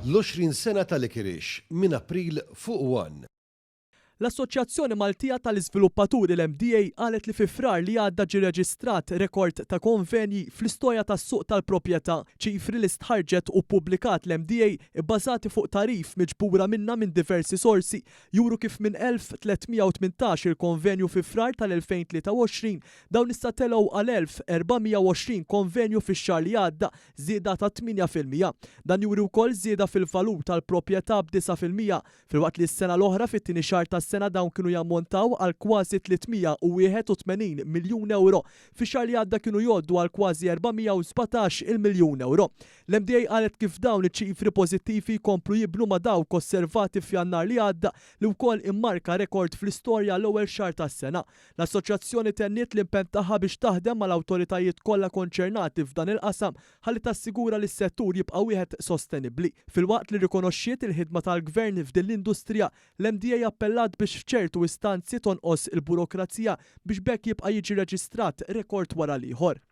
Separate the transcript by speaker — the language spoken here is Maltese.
Speaker 1: L-20 sena ta' Licorice minn April fuq One.
Speaker 2: L-Assoċjazzjoni Maltija tal-Iżviluppaturi l-MDA qalet li fi Frar li għadda ġie reġistrat rekord ta' konvenji fl-istorja tas-suq tal-proprjetà. Ċifri li stħarrġet u ppubblikat l-MDA ibbażati fuq tagħrif miġbura minnha minn diversi sorsi juru kif minn 1,318 il konvenju fi Frar tal-2023 dawn issa telgħu għal 1,420 konvenju fix-xahar li għadda, żieda ta' 8%. Dan juri wkoll żieda fil-valur tal-proprjetà b'9%, Filwaqt li s-sena l-oħra fit-tieni xahar tas-sena dawn kienu jammontaw għal kważi 381 miljun ewro, fix-xahar li għadda kienu jgħoddu għal kważi 417 il miljun ewro. L-MDA qalet kif dawn iċ-ċifri pożittivi jkomplu jibnu ma' dawk osservati f'Jannar li għadda li wkoll immarka rekord fl-istorja l-ewwel xahar tas-sena. L-Assoċjazzjoni tenniet l-impenn tagħha biex taħdem mal-awtoritajiet kollha konċernati f'dan il-qasam ħalli tassigura li s-settur jibqa' wieħed sostenibbli. Filwaqt li rrikonoxxiet il-ħidma tal-Gvern f'din l-industrija, l-MDA appellat biex f'ċertu istanzi tonqos il-burokrazija biex b'hekk jibqa' jiġi reġistrat rekord wara l-ieħor.